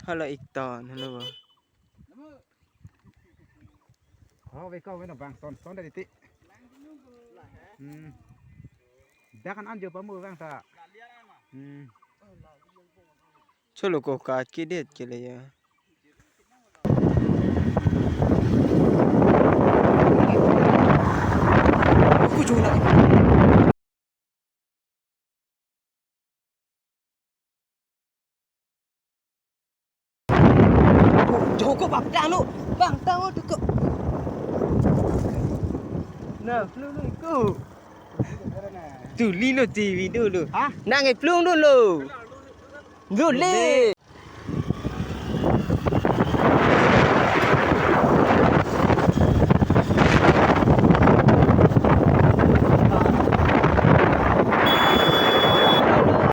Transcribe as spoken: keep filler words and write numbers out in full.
Hala ikton, halo. Oh, ve ko, ve no bang son, son dari ti. Hmm. Dak an anjo pamu bang ta. Hmm. Cholo ko ka kidet kele ya. Kuchuna. Joko bang tang lo, bang tang lo tuko. Na, lu lu ko. Tu lilo T V dulu. Ha? Nang e plung dulu. Dulu.